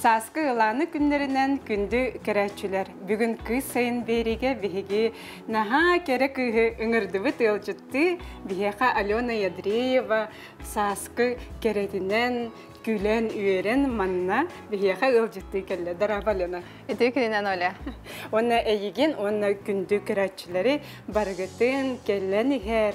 Сааскы ылааны күннэринэн күндү көрөөччүлэр, бүгүн кыыс сайын биэриигэ биһиги наһаа кэрэ кыыһы ыҥырдыбыт ыалдьыттыы биһиэхэ Алена Ядреева сааскы кэрэтинэн күлэн-үөрэн манна биһиэхэ ыалдьыттыы кэллэ. Дорообо, Алена. Үтүө күнүнэн, Оля. Уонна эйигин уонна күндү көрөөччүлэри барыгытын кэлэн иһэр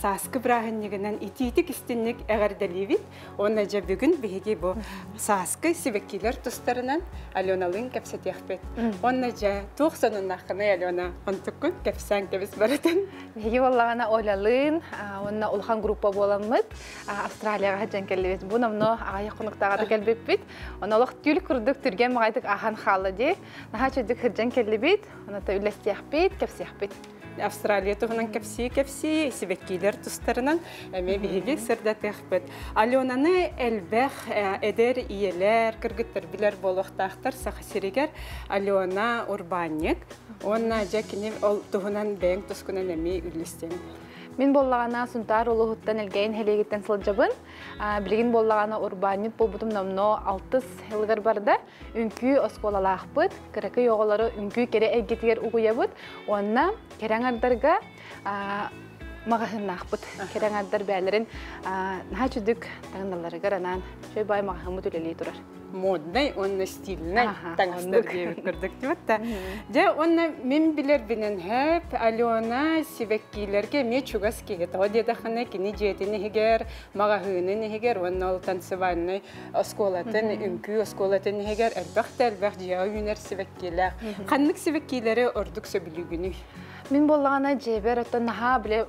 сааскы бырааһынньыгынан итиитик истинник эҕэрдэлиибит. Уонна дьэ бүгүн биһиги бу сааскы сибэккилэр тустарынан Аленалыын кэпсэтиэхпит. Уонна дьэ туох сонуннааххыный, Алена? Онтуккун кэпсээн кэбис барытын. Биһиги буоллаҕына Олялыын уонна улахан группа буоламмыт Австралияҕа сылдьан кэллибит. Бу номно аҕыйах хонуктааҕыта кэлбиппит. Ону олох түүл курдук түргэн баҕайытык ааһан хаалла дии. Наһаа үчүгдүк сылдьан кэллибит. Онон үллэстиэхпит, кэпсиэхпит. Австралия туһунан кэпсии-кэпсии, сибэккилэр тустарынан эмиэ биһиги сырдатыахпыт. Аленаны элбэх эдэр ийэлэр, кыргыттар билэр буолуохтаахтар Саха сиригэр. Алена урбаанньык уонна дьэ кини ол туһунан бэйэҥ тускунан эмиэ үллэстиэҥ. Мин буоллаҕына Сунтаар улууһуттан Элгээйин нэһилиэгиттэн сылдьабын. Билигин буоллаҕына урбаанньыт буолбутум номнуо алтыс сылыгар барда. Үҥкүү оскуолалаахпыт, кыракый оҕолору үҥкүү кэрэ эйгэтигэр угуйабыт уонна кэрэ аҥардарга маҕаһыыннаахпыт. Кэрэ аҥардар бээлэрин наһаа үчүгдүк таҥналларыгар анаан үчүгэй баай маҕаһыыммыт үлэлии турар. Моднай уонна стильнай таҥастар диэбит курдук дибит. Дьэ уонна мин билэрбинэн хэп Алена сибэккиилэргэ эмиэ чугас киһи. Тоҕо диэтэххинэ кини дьиэтин иһигэр, маҕаһыынын иһигэр уонна ол танцевальнай оскуолатын, үҥкүү оскуолатын иһигэр элбэх да элбэх дьиэҕэ үүнэр сибэккилээх. Ханнык сибэккилэри ордук сөбүлүүгүнүй? Мин буоллаҕына дьиэбэр оттон наһаа бile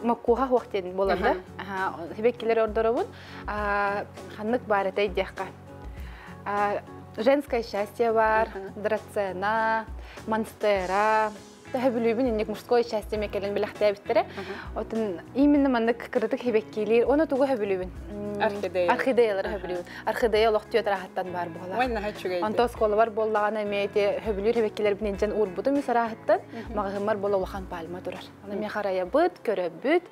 моккуоха хуох диэн буолар да. Сибэккилэри ордоробун. Ханнык баар этэй диэххэ. Женское счастье бар, драцена, монстера, Төһөбүлүүбүн инник мужское счастье кэлэн билэхтээбиттэрэ. Отун именно маннык кырытык хибэккиилиир. Оны тугу хөбүлүүбүн? Орхидея. Орхидеялары хөбүлүүбүн. Орхидея олох түөт араһыттан баар буолар. Ой, наһаа үчүгэй. Онто оскуолабар буоллаҕына эмиэ ити хөбүлүүр хибэккилэрбин илдьэн уурбутум үс араһыттан. Маҕаһыыммар буола улахан пальма турар. Оны эмиэ харайабыт, көрөбүт.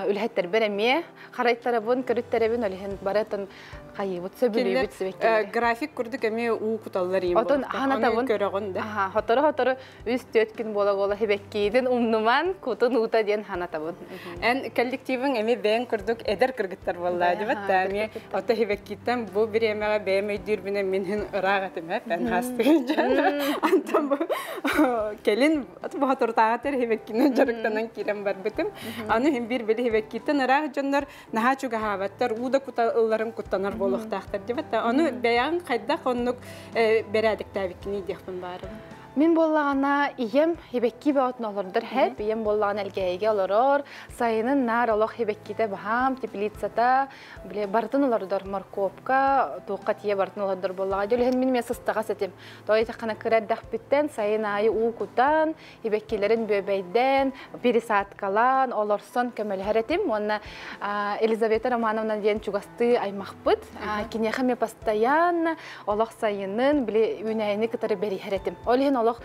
Үлэһиттэрбэр эмиэ харайтарабын, көрүттэрэбин, олиһин барытын хайыыбыт сөбүлүүбүт сибэккилэри. График курдук эмиэ уу куталлар иим Отон ханатабын. Көрөҕүн да. Аха, хотору-хотору үс-түөрт күн буола-буола сибэккиитин умнуман, кутун уута диэн ханатабын. Эн коллективың эмиэ бэйэҥ курдук эдэр кыргыттар буолла дибэт да эмиэ ото сибэккииттэн бу бириэмэҕэ бэйэм өйдүүрбүнэн мин хин ыраах этим эп эн хаастыгын дьон антон бу кэлин боһотуртааҕытар сибэккинэн дьарыктанан киирэн барбытым аны хин биир били сибэккииттэн ыраах дьоннор наһаа чугаһаабаттар, уу да ылларын куттанар буолуохтаахтар диэбэт да. Ону бэйэҕин хайдах оннук бэрээдэктээбиккиний диэхпин баарыбын. Мин буоллаҕына ийэм хибэкки бөҕөтүн олордор хэп, ийэм буоллаҕына Элгээйигэ олорор, сайынын наар олох хибэккитэ баһаам, теплицата, бile барытын олордор, моркуопка, туохха тиийэ барытын олордор буоллаҕа. Дьэ, мин эмиэ сыстаҕас этим. Тоҕо диэтэххинэ кыра эрдэхпиттэн сайын аайы уу кутан, ибэккилэрин бүөбэйдээн, пересадкалаан, олорсон көмөлөһөр этим. Уонна Елизавета Романовна диэн чугастыы аймахпыт. Киниэхэ эмиэ постоянно олох сайынын, били үүнээйини кытары бэриһэр этим. Ол иһин олох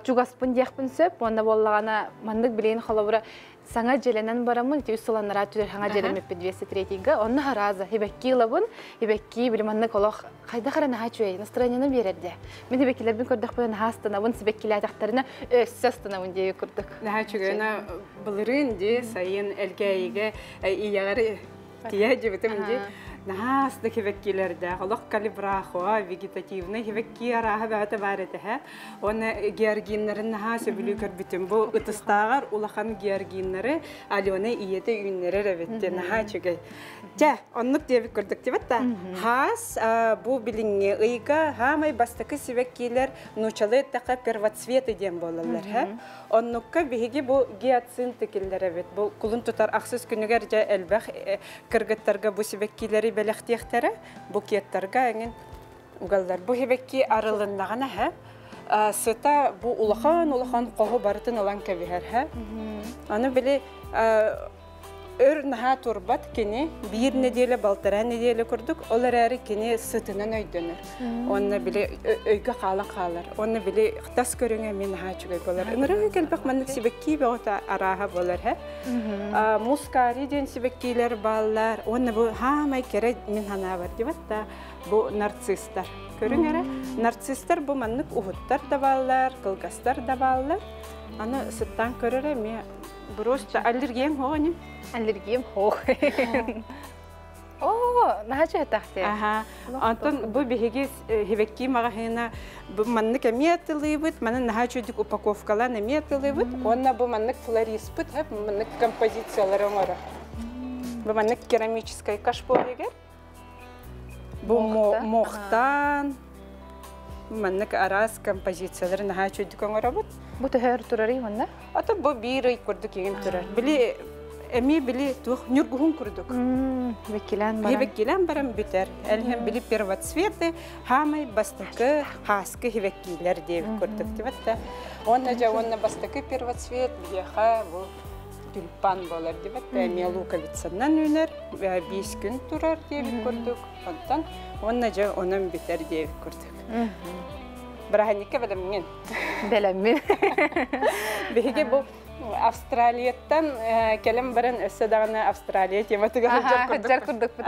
чугаспын диэхпин сөп. Уонна буоллаҕына маннык билигин холобура саҥа дьиэлэнэн бараммын ити үс сыл анараа түһэр саҥа дьиэлэммиппит 203-га онно харааза ибэкки ылабын ибэкки били маннык олох хайдах эрэ наһаа үчүгэй настроениены биэрэр дии мин ибэккилэрбин көрдөхпүнэ наһаа астынабын сибэккилээтэхтэринэ өссө астынабын диэки курдук наһаа үчүгэй былырыын дии сайын Элгээйигэ ийэҕэр тиийэ дьибитим дии наһаа астык хибэккилэрдээх олох калибрахоа вегетативный хибэкки арааһа бөҕөтө баар этэ Уонна георгиннарын наһаа сөбүлүү көрбүтүм. Бу ытыстааҕар улахан георгиннары Алена ийэтэ үүннэрэр эбит диэн наһаа үчүгэй. Чэ, оннук диэбит курдук дибит да. Хаас бу билиҥҥи ыйга хаамай бастакы сибэккилэр нуучалыы эттэххэ первоцветы диэн буолаллар. Һэ? Оннукка биһиги бу гиацинты киллэрэбит. Бу кулун тутар ахсыс күнүгэр дьэ элбэх кыргыттарга бу сибэккилэри бэлэхтиэхтэрэ. Букеттарга эҥин угаллар. Бу хибэкки арылыннаҕына һэ, сыта бу улахан-улахан хоһу барытын ылан кэбиһэр һэ. Аны били Өр наһаа турбат кини биир нэдиэлэ, балтараа нэдиэлэ курдук, ол эрээри кини сытынан өйдөнөр. Онно били өйгө хаалан хаалар. Онно били тас көрүҥэ эмиэ наһаа үчүгэй буолар. Ыҥырыы кэлбэх маннык сибэкки бөҕөтө арааһа буолар һэ. Мускари диэн сибэккилэр бааллар. Уонна бу хаамай кэрэ мин санаабар дибат да бу нарцисстар. Көрүҥ эрэ, нарцисстар бу маннык уһуттар да бааллар, кылгастар да бааллар. Аны сыттаан көрөр эмиэ Просто аллергиям хоҕ ини. Аллергиям хоҕ. Оо, наһаа чөһөтөхтү. Аха. Онтон бу биһиги хибекки маҕаһыына бу маннык эмиэ атылыыбыт, маны наһаа үчүгдүк упаковкалаан эмиэ атылыыбыт. Уонна бу маннык флориспыт, маннык композициялары оҥорор. Бу маннык керамическай кашпо иһигэр. Бу мохтаан маннык араас композициялары наһаа үчүгдүк оҥоробут. Бу төһөр турарый уонна? Ата бу биир ый курдук игин турар. Били эмиэ били туох ньургуһун курдук. Беккилэн баран. Беккилэн баран бүтэр. Элһен били первоцветы хаамай бастакы хааскы хибеккиилэр диэбит курдук тибетте. Уонна дьэ уонна бастакы первоцвет биһиэхэ бу тюльпан буолар диэбит эмиэ луковицанан үүнэр биис күн турар диэбит курдук онтон уонна дьэ онон бүтэр диэбит курдук бырааһынньыкка бэлэмҥин бэлэммин биһиги бу Австралияттан кэлэн баран өссө даҕаны Австралия тематыгар сылдьар курдукпут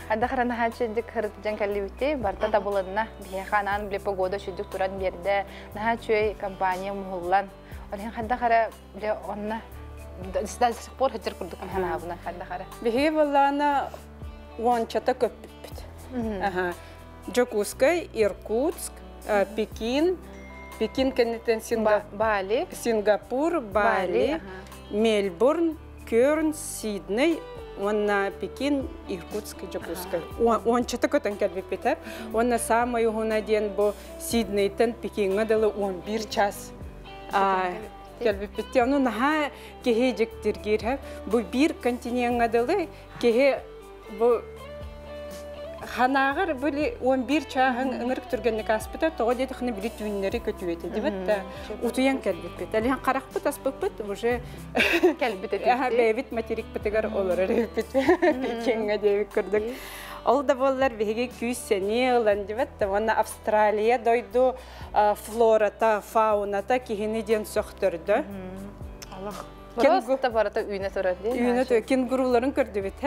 Анда харанаһа чүдүк хырытжан кэллибити барта табылынна биһиэхэ анаан били погода чүдүк туран биэрдэ наһаа үчүгэй компания муһуллан ол иһин хайдах эрэ Дьэ онно до сих пор сылдьар курдук санаабына хайдах эрэ. Биһиги буоллаҕына уончата көппүппүт. Дьокуускай, Иркутск, Пекин, Пекин кэнниттэн Бали, Сингапур, Бали, Мельбурн, Кёрн, Сидней уонна Пекин, Иркутск, Дьокуускай. Уончата көтөн кэлбиппит. Уонна саамай уһуна диэн бу Сиднейтэн Пекиҥҥэ дылы 11 час кэлбиппит. Ону наһаа киһи дьиктиргиир. Бу биир континеҥҥа дылы киһи бу ханааҕар били 11 чааһын ынырык түргэнник ааспыта, тоҕо диэтэххинэ били түүннэри көтүөтэ дибит да утуйан кэлбиппит. Әлиһэн харахпыт аспыппыт уже кэлбит бэйэбит материкпытыгар олорор эбиппит Пекиҥҥэ диэбит курдук. Ол да буоллар биһиги күүс сэниэ ылан дибэт да уонна Австралия дойду флората, фауната киһини диэн сөхтөрдө. Алах. Просто барыта үүнэ турар дии. Үүнэ турар. Кенгуруларын көрдүбүт.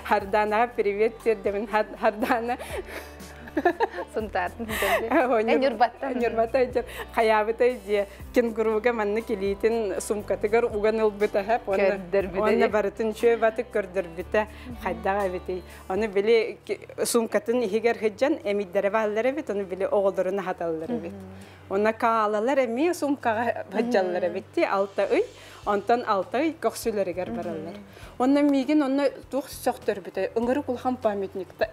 Харданаға привет тердемин Хардана. Сунтаартын Нюрбаттан. Нюрбата хайаабыта дьиэ кенгуруга манны килиитин сумкатыгар уган ылбыта хэп уонна барытын чүө батык көрдөрбүтэ хайдаҕа эбитий. Ону били суумкатын иһигэр сылдьан эмийдэрэ бааллар эбит, ону били оҕолорун аһаталлар эбит. Онно каалалар эмиэ суумкаҕа сылдьаллар эбит дии, алта ый. Онтон алта ый көхсүлэригэр бараллар. Онно миигин онно туох сөхтөрбүтэ, ыҥырык улахан памятниктар,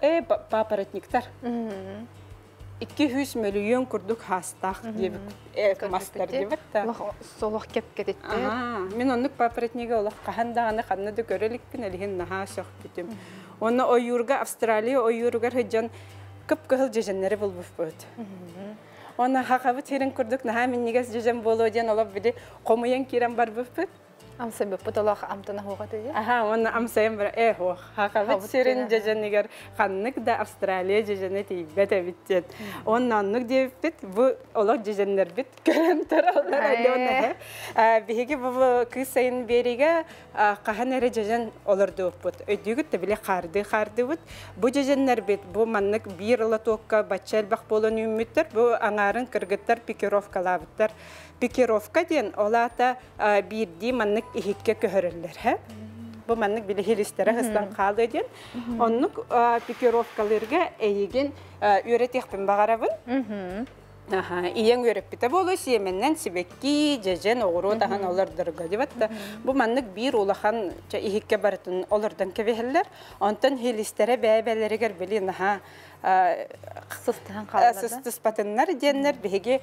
папоротниктар. 200 мөлүйүөн курдук хаастаах диэбит мастар диэбит да. Солох кэпкэтиттэр. Мин оннук папоротнига олох хаһан даҕаны ханна да көрө иликпин, элиһин наһаа сөхпүтүм. Онно ойуурга Австралия ойууругар сылдьан кып-кыһыл дьэдьэннэри булбуппут. Онно хахабыт сирин курдук наһаа минньигэс дьэдьэн буолуо диэн олох били хомуйан киирэн барбыппыт. Амсайбыппыт олох амтана хуоҕа тиийэ. Аха, уонна амсайан бар э хуох. Хахабыт сирин дьэдьэнигэр ханнык да Австралия дьэдьэнэ тиийбэт эбит диэн. Уонна оннук диэбиппит, бу олох дьэдьэннэрбит көрөн тураллар. Биһиги бу кыыс сайын биэригэ хаһан эрэ дьэдьэн олордубуппут. Өйдүүгүт да били хаардыы хаардыбыт. Бу дьэдьэннэрбит бу маннык биир лотокка бачча элбэх буолан үүммүттэр. Бу аҥаарын кыргыттар пикировкалаабыттар. Пикировка диэн ол аата биирдии маннык иһиккэ көһөрөллөр. Бу маннык били хилистэрэ хыстан хаалыа диэн. Оннук пикировкалыырга эйигин үөрэтиэхпин баҕарабын. Ийэҥ үөрэппитэ буолуо сиэмэннэн сибэкки, дьэдьэн, оҕуруот аһын олордорго дибат да бу маннык биир улахан иһиккэ барытын олордон кэбиһэллэр. Онтон хилистэрэ бэйэ-бэйэлэригэр били наһаа сыстыһан хааллар сыстыспатыннар диэннэр биһиги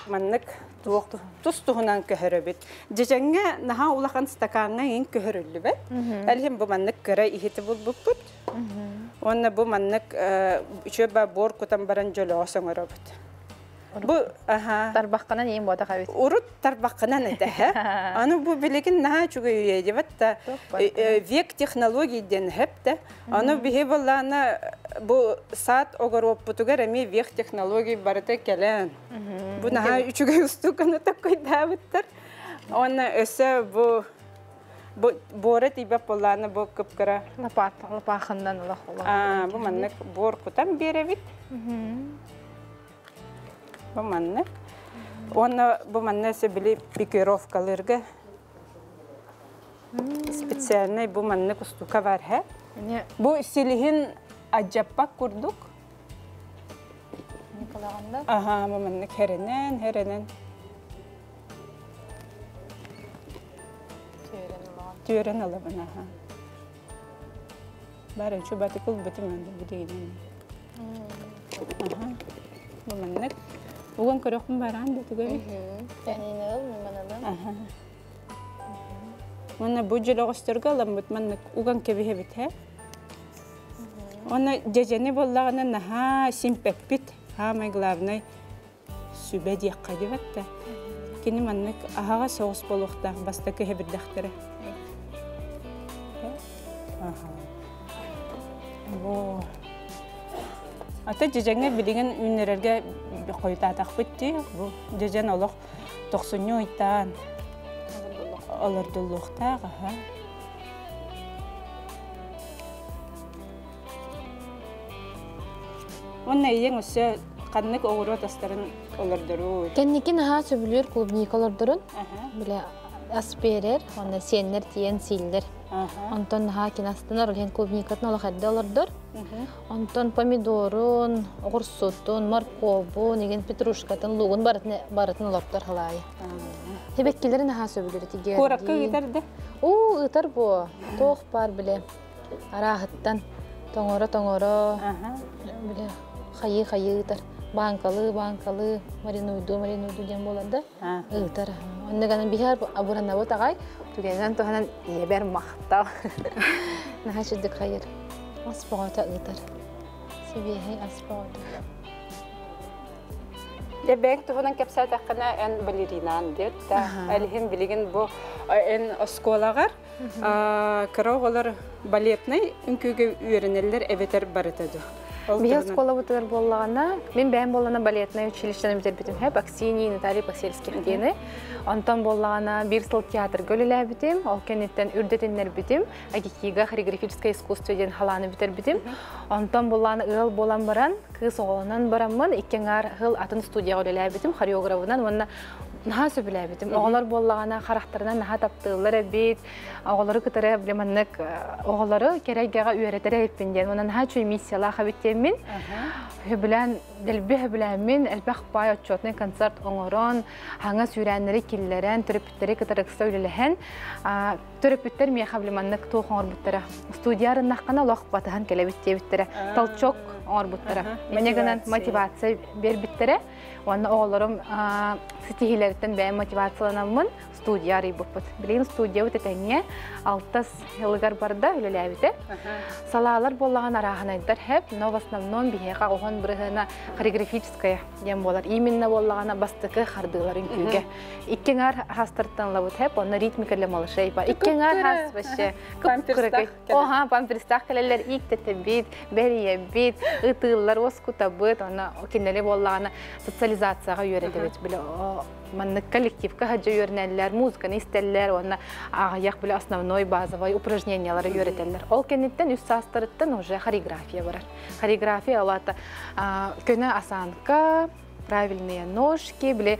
маннык туох тус-туһунан көһөрөбүт. Дьэдьэҥҥэ наһаа улахан стакаҥҥа иҥ көһөрүллүбэт. Әлиһин бу маннык кыра иһити булбуппут. Уонна бу маннык үчүгэй баар буор кутан баран дьөлөҕөс оҥоробут. Бу аха. Тарбаххынан иин буотах эбит. Урут тарбаххынан этэ. Аны бу билигин наһаа үчүгэй үйэ да век технологий диэн хэп Аны биһи боллаана бу саат огоруоппутугар эмиэ век технологий барыта кэлэн. Бу наһаа үчүгэй устуканы таккойдаабыттар. Уонна өссө бу бу буора тиийбэт буоллаана бу кыпкыра. Лапаат, лапаахыннан олох олох. Бу маннык буор кутан биэрэбит. Бу маннык. Уонна бу манна өссө били пикировкалыырга специальный бу маннык устука бар һэ. Бу силиһин адьаппак курдук. Николаҕында? Аха, бу маннык хэрэнэн, хэрэнэн. Түөрэн ылаҕын. Түөрэн ылабын, аха. Бары чубатыкыл бытым анды бу. Аха. Бу маннык. Уган көрөхпүн бараан да тугай. Тэнинэл, миманадан. Аха. Уонна бу дьөлөҕөстөргө ыламмыт маннык уган кэбиһэбит һэ. Уонна дьэдьэни буоллаҕына наһаа симпэппит. Самый главный сүбэ диэххэ диэбэт да. Кини маннык аһаҕас соҕус буолуохтаах бастакы хэбирдэхтэрэ. Бу Ата дьэдьэҥҥэ билигин үүннэрэргэ хойутаатахпыт дии. Бу дьэдьэн олох тохсунньу ыйтаан олордуллуохтаах аха. Уонна ийэҥ өссө ханнык оҕуруот астарын олордоруй? Кэнники наһаа сөбүлүүр клубника олордорун. Бile ас биэрэр, уонна сиэннэр тиийэн сииллэр. Онтон наһаа кинастанар, ол иһин клубникатын олох эрдэ олордор. Онтон помидорун, оҕурсутун, моркуобун, игин петрушкатын, лугун барытын, барытын олордор халаайы. Хебеккилери наһаа сөбүлүүр ити Куоракка ыытар да? Уу, ыытар буо. Туох баар биле. Арааһыттан тоҥоро-тоҥоро, биле хайыы-хайыы ыытар. Бааҥкалыы-бааҥкалыы, маринуйдуу-маринуйдуу диэн буолар да ыытар. Онно гынан биһиэр абыранабыт аҕай, түгэнинэн туһанан ийэбэр махтал. Наһаа үчүгдүк хайыр. Ас бөҕөтө ыытар. Сибиэһэй ас бөҕөтө. Дьэ бэйэҥ туһунан кэпсээтэххинэ эн балеринаан диэт да әлиһин билигин бу эн оскуолаҕар кыра оҕолор балетнай үҥкүүгэ үөрэнэллэр эбэтэр барыта дуо? Биһи оскуолабытыгар буоллаҕына, мин бэйэм буоллаҕына балетнай училищены бүтэрбитим һэп, Аксиньи Наталья Посельских диэни. Онтон буоллаҕына биир сыл театрга үлэлээбитим, ол кэнниттэн үрдэтиннэрбитим, АГИКИга хореографическое искусство диэн халааны бүтэрбитим. Онтон буоллаҕына ыал буолан баран, кыыс оҕолонон бараммын, икки аҥаар сыл атын студияҕа үлэлээбитим, хореографынан уонна наһаа сөбүлээбитим. Оҕолор буоллаҕына харахтарынан наһаа таптыыллар эбит, оҕолору кытары били маннык оҕолору кэрэ эйгэҕэ үөрэтэр эбиппин диэн уонна наһаа үчүгэй миссиялаах эбит диэммин сөбүлээн дэлби сөбүлээммин элбэх баай отчетный концерт оҥорон хаҥа сүүрээннэри киллэрэн төрөппүттэри кытары ыкса үлэлэһэн төрөппүттэр миэхэ били маннык туох оҥорбуттара студия арыннаххына олох батыһан кэлэбит диэбиттэрэ толчок оҥорбуттара инньэ гынан мотивация биэрбиттэрэ уонна оҕолорум ситиһиилэриттэн бэйэм мотивацияланаммын студия арыйбыппыт. Билигин студиябыт этэҥҥэ алтыс сылыгар барда үлэлээбитэ. Салаалар буоллаҕын арааһынайдар хэп, но в основном биһиэхэ оһон бырыһыана хореографическая диэн буолар. Именно буоллаҕына бастакы хардыылар үҥкүүгэ. Икки аҥаар хастартан ылабыт хэп, онно ритмика для малышей бар. Икки аҥаар хас вообще кып-кыракый. Оха, памперстаах кэлэллэр ииктэтэбит, бэрийэбит, ытыыллар, уоскутабыт, онно кинилэри буоллаҕына социализацияҕа үөрэтэбит. Бile маннык коллективка сылдьа үөрэнэллэр, музыканы истэллэр уонна аҕыйах бile основной базовай упражнениялары үөрэтэллэр. Ол кэнниттэн үс саастарыттан уже хореография барар. Хореография ол аата көнө осанка, правильные ножки, бile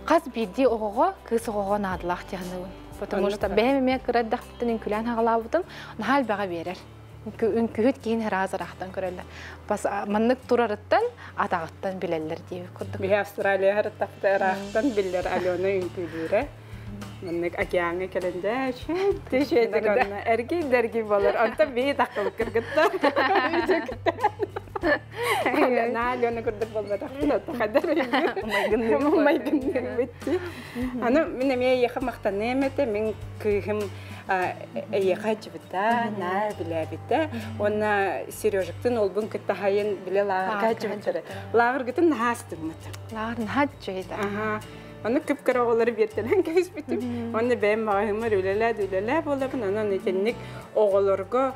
хас биирдии оҕоҕо, кыыс оҕоҕо наадалаах дьаһаныбын. Потому что бэйэм эмиэ кыра эрдэхпиттэн үҥкүлээн хаҕалаабытым, наһаа элбэҕи биэрэр. Үҥкүһүт киһин ыраас ыраахтан көрөллөр. Бас маннык турарыттан, атаҕыттан билэллэр диэбит курдук. Биһи Австралия харыттахта ыраахтан биллэр Алена үҥкүүлүүрэ. Маннык океаҥҥа кэлэн дьэ шүөтэ шүөтэ эргий да эргий болар. Онтон биһи таххыбыт кыргыттар. Наа Алена курдук буолбатахпын, отто хайдар майгынныыбыт. Аны мин эмиэ эйиэхэ махтаныам этэ, мин кыыһым эйиэхэ аччыбыта, наа билээбитэ. Уонна Сережиктын олбун кытта хайын биле лааҕырга аччыбыттара. Лааҕыргытын наһаа астыммыт. Лааҕыр наһаа үчүгэй. Аха. Ону кып-кыра оҕолору биэртэлээн кэбиспитим. Уонна бэйэм маҕаһыыммар үлэлээ да үлэлээ буолабын. Онон итинник оҕолорго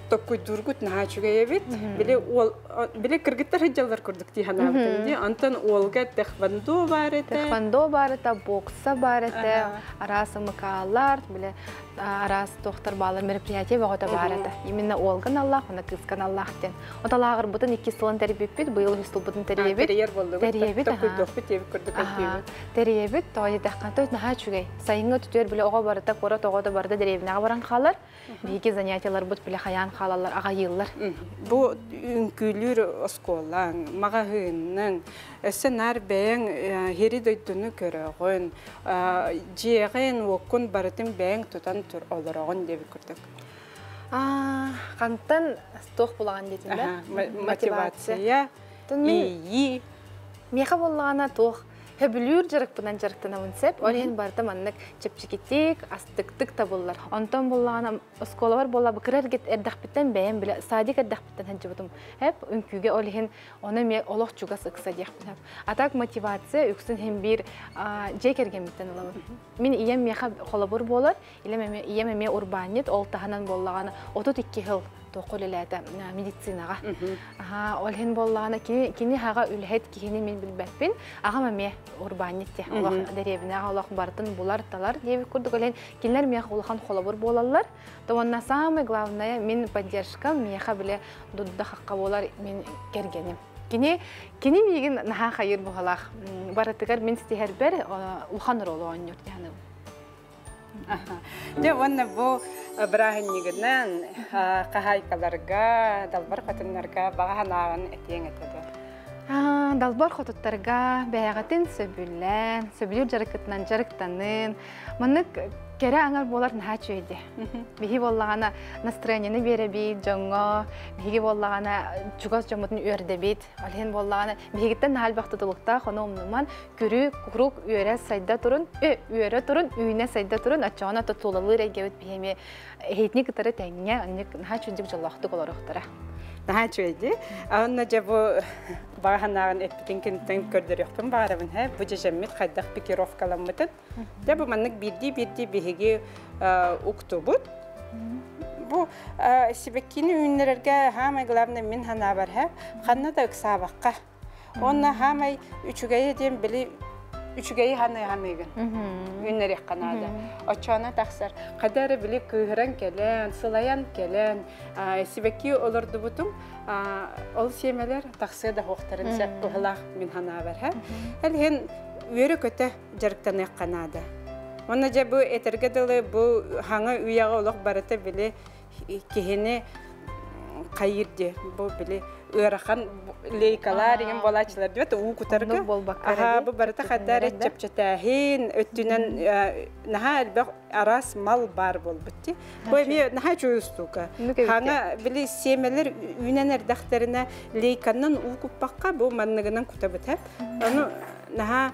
токкуйдуургут наһаа үчүгэй эбит. Били уол били кыргыттар сылдьаллар курдук дии санаабытым дии. Онтон уолга тэхвондо баар этэ. Тэхвондо баар этэ, бокса баар этэ, араас МК-лар, били араас туохтар баалар мероприятие бөҕөтө баар этэ. Именно уолган аллаах, уонна кыыскан аллаах диэн. Оталааҕырбытын икки сылын тэрийбиппит, быйыл үс сылбытын тэрийэбит. Тэрийэр буоллубут. Тэрийэбит. Токкуйдуохпут диэбит курдук өйдүүбүт. Тэрийэбит, тоҕо диэтэххэ, то наһаа үчүгэй. Сайыҥҥы өттүгэр били оҕо барыта, куорат оҕото барыта дэриэбинэҕэ баран хаалар. Биһиги занятиеларбыт бile хайаан хаалаллар, аҕайыыллар. Бу үҥкүүлүүр оскуолаҥ, маҕаһыынныҥ, өссө наар бэйэҥ хири дойдуну көрөҕүн, дьиэҕин, уоккун барытын бэйэҥ тутан тур олороҕун диэбит курдук. Хантан туох булаҕын диэтим да? Мотивация, иэйии. Миэхэ буоллаҕына туох Сөбүлүүр дьарыкпынан дьарыктанабын сөп. Ол иһин барыта маннык чэпчэкитик, астыктык табыллар. Онтон буоллаҕына оскуолабар буолла кыра эрдэхпиттэн бэйэм билэ садик эрдэхпиттэн сылдьыбытым. Эп үҥкүүгэ ол иһин ону эмиэ олох чугас ыкса диэхпин сөп. А так мотивация үксүн иһин биир дьиэ кэргэммиттэн ылабын. Мин ийэм миэхэ холобур буолар, ийэм эмиэ урбаанньыт, ол таһынан буоллаҕына 32 сыл туохха үлэлээтэ медицинаҕа. Аха, ол иһин буоллаҕына кини кини хаҕа үлэһит киһини мин билбэппин. Аҕам эмиэ урбаанньыт диэ. Олох дэриэбинэҕэ олох барытын булар-талар диэбит курдук олен кинилэр миэхэ улахан холобур буолаллар. То уонна самое главное мин поддержкам миэхэ биле дудда хахха буолар мин кэргэним. Кини кини миигин наһаа хайыр буһалаах барытыгар мин ситиһэрбэр улахан ролу оонньуур диһаным. Дьэ уонна бу бырааһынньыгынан хаһаайкаларга, далбар хотуннарга баҕа санааҕын этиэҥ этэ дуо? Далбар хотуттарга бэйэҕитин сөбүлээн, сөбүлүүр дьарыккытынан дьарыктанын, маннык кэрэ аҥар буолар наһаа үчүгэй дии. Биһи буоллаҕына настроениены биэрэбит дьоҥҥо, биһиги буоллаҕына чугас дьоммутун үөрдэбит. Ол иһин буоллаҕына биһигиттэн наһаа элбэх тутулуктаах, ону умнуман, күрүү куруук үөрэ сайда турун, үөрэ турун, үүнэ сайда турун, оччоҕуна тутулалыыр эйгэбит биһи эмиэ эһиитини кытары тэҥҥэ, аннык наһаа үчүгдүк дьоллоохтук олоруохтара. Наһаа үчүгэй дии. Онно дьэ бу баҕа санааҕын эппитин кэнниттэн көрдөрүөхпүн баҕарабын һэ. Бу дьэдьэммит хайдах пикировкаламмытын. Дьэ бу маннык биирдии-биирдии биһиги уктубут. Бу сибэккини үүннэрэргэ хаамай главное мин санаабар һэ ханна да ыксаабакка Уонна хаамай үчүгэйэ диэн били үчүгэйи ханыыгын. Үүннэриэххэ наада. Оччоно тахсар. Хада эрэ били кыыһыран кэлэн, сылайан кэлэн, сибэкки олордубутум, ол сиэмэлэр тахсыа да хуохтарын сөп быһылаах мин ханаабар. Эл иһин үөрэ-көтө дьарыктаныахха наада. Уонна дьэ бу этэргэ дылы бу хаҥа үйэҕэ олох барыта били киһини хайыыр диэ бу били ыарахан лейкалар игин буолааччылар диэбэт уу кутарга аха бу барыта хаддар чэпчэтээһин өттүнэн наһаа элбэх араас мал баар буолбут ти бу эмиэ наһаа үчүгэй устуука хаҥа били сиэмэлэр үүнэн эрдэхтэринэ лейканнан уу куппакка бу манныгынан кутабыт ону наһаа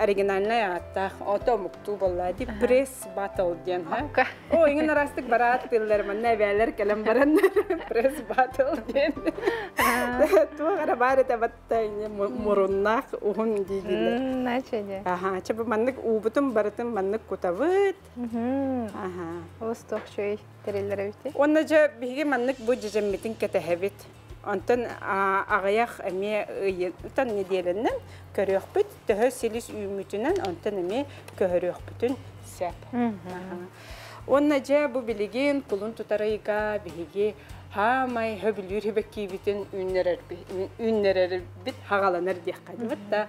оригинальнай ааттаах ото омуктуу буолла ди пресс батл диэн ха Оо, иҥин араастык бараат тыллар манна эбээлэр кэлэн бараннар пресс батл диэн. Туох эрэ баар этэ батта муруннаах уһун дииллэр. Наче Аха, чэ бу маннык уубутун барытын маннык кутабыт. Аха. Олус туох үчүгэй тэриллэр эбит. Уонна дьэ биһиги маннык бу дьэдьэммитин кэтэһэбит. Онтон аҕыйах эмиэ ыйытан нэдиэлэнэн көрүөхпүт, төһө силис үүммүтүнэн онтон эмиэ көһөрүөхпүтүн сөп. Уонна дьэ бу билигин кулун тутар ыйга биһиги хаамай хөбүлүүр сибэккиибитин үүннэрэрбит хаҕаланар диэххэ дибит да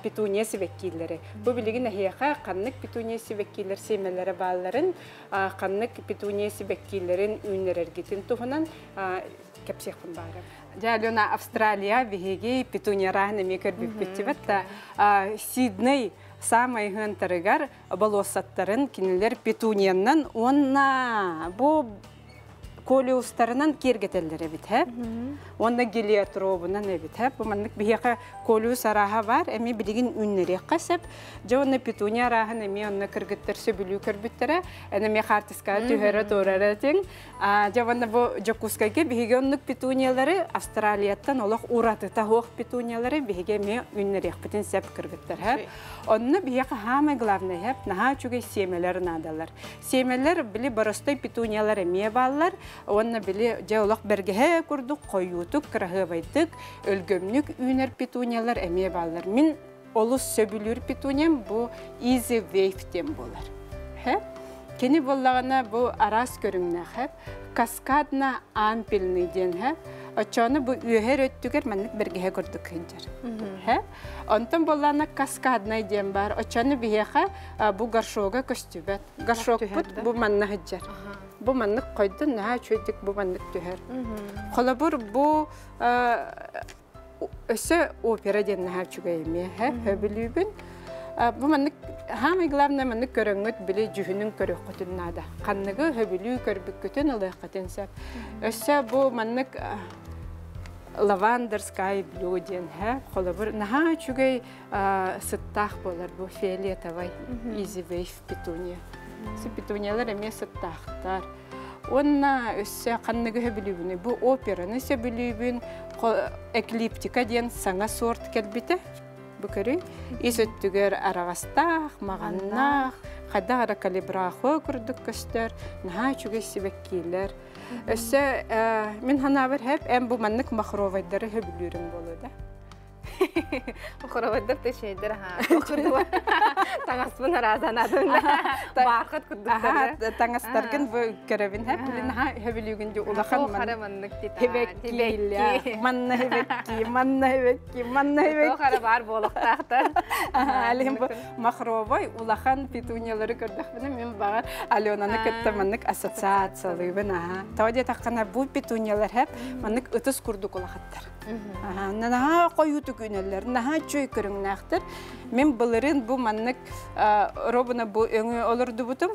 петуния сибэккиилэри. Бу билигин эһиэхэ ханнык петуния сибэккиилэр сиэмэлэрэ баалларын, ханнык петуния сибэккиилэрин үүннэрэргитин туһунан кэпсиэхпин баарым. Дьэ, Алена, Австралия биһиги петунияраһын эмиэ көрбүппүт да Сидней саамай ыһыантарыгар болуоссаттарын кинилэр петуниянан уонна бу колеустарынан киэргэтэллэр эбит һэ. Уонна гелиотробунан эбит. Бу маннык биһиэхэ колюс арааһа бар, эми билигин үннэриэххэ сөп. Дьэ уонна петуния арааһын эмиэ онно кыргыттар сөбүлүү көрбүттэрэ. Эн эмиэ хаартыскаҕа түһэрэ туорара этиҥ. Дьэ уонна бу Дьокуускайга биһиги оннук петуниялары Австралияттан олох уратыта суох петуниялары биһиги эмиэ үннэриэхпитин сөп кыргыттар. Онно биһиэхэ хаамай главное хэп наһаа үчүгэй сиэмэлэр наадалар. Сиэмэлэр били боростой петуниялар эмиэ бааллар. Уонна били дьэ олох бэргэһэ курдук хойуутук, кыраһыабайдык, өлгөмнүк үүнэр петуниялар эмиэ бааллар. Мин олус сөбүлүүр петуниям бу Easy Wave диэн буолар. Кини буоллаҕына бу араас көрүҥнээх каскадно ампельный диэн хэ. Оччону бу үөһэр өттүгэр маннык бэргэһэ курдук сылдьар. Онтон буоллаҕына каскаднай диэн баар. Оччону биһиэхэ бу горшога көстүбэт. Горшокпут бу манна сылдьар. Бу маннык хойдун наһаа үчүгэйдик бу маннык түһэр. Холобур бу өссө опера диэн наһаа үчүгэй эмиэ хөбүлүүбүн. Бу маннык самый главное маннык көрөҥҥүт били дьүһүнүн көрүөххүтүн наада. Ханныгы хөбүлүү көрбүккүтүн ылыаххытын сөп. Өссө бу маннык лавандер sky blue диэн холобур наһаа үчүгэй сыттаах буолар бу фиолетовай easy wave петуния. Петуниялар эмиэ сыттаахтар. Уонна өссө ханныгы сөбүлүүбүнүй? Бу операны сөбүлүүбүн, эклиптика диэн саҥа сорт кэлбитэ. Бу көрү ис өттүгэр араҕастаах, маҕаннаах, хайдах эрэ калибрахо курдук көстөр, наһаа үчүгэй сибэккиилэр. Өссө мин санаабар хэп эн бу маннык махровайдары сөбүлүүрүҥ буолуо да? Хороводдар төшөйдөр аха. Таҥаспын араазанадым баархат курдуктар. Таҥастаргын бу көрөбүн хэп билин аха хөбүлүүгүн ди улахан хара маннык хебекки манна хебекки манна хебекки манна хебекки хара бар буолуохтаахтар. Алим бу махровой улахан петуниялары көрдөхпүнэ мен баҕар Аленаны кытта маннык ассоциациялыыбын аха. Тоҕо диэтэххинэ бу петуниялар хэп маннык ытыс курдук улахаттар. Наһаа хойуутук үүнэллэр, наһаа үчүгэй көрүҥнээхтэр. Мин былырыын бу маннык робуна бу өҥү олордубутум.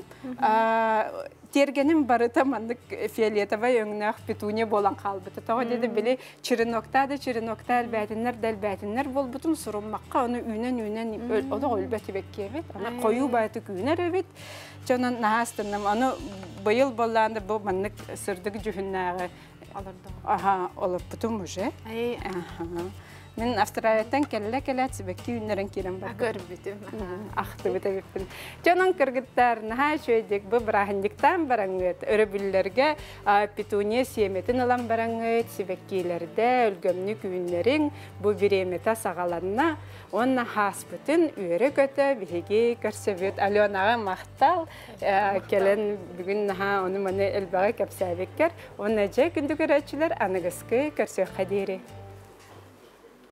Тиэргэним барыта маннык фиолетовай өҥнөөх петуния буолан хаалбыта. Тоҕо диэтэ били черенокта да черенокта элбээтиннэр да элбээтиннэр буолбутум суруммакка ону үүнэн-үүнэн олох өлбөт эбэккиэбит. Аны хойуу баайтык үүнэр эбит. Дьонон наһаа астынным. Аны быйыл боллаанда бу маннык сырдык дьүһүннээҕи Аха, олорпутум уже. Мин Австралияттан кэллэ кэлээт сибэкки үүннэрэн киирэн бардым. Көрбүтүм. Ахтыбыт эбиппин. Дьонон кыргыттар наһаа үчүгэйдик бу бырааһынньыктаан бараҥҥыт, өрөбүллэргэ петуния сиэмэтин ылан бараҥҥыт, сибэккилэрдэ өлгөмнүк үүннэриҥ, бу бириэмэтэ саҕаланна. Уонна хааспытын үөрэ-көтө биһиги көрсөбүт. Аленаҕа махтал. Кэлэн бүгүн наһаа ону-маны элбэҕи кэпсээбиккэр. Уонна дьэ күндү көрөөччүлэр аныгыскы көрсүөххэ диэри.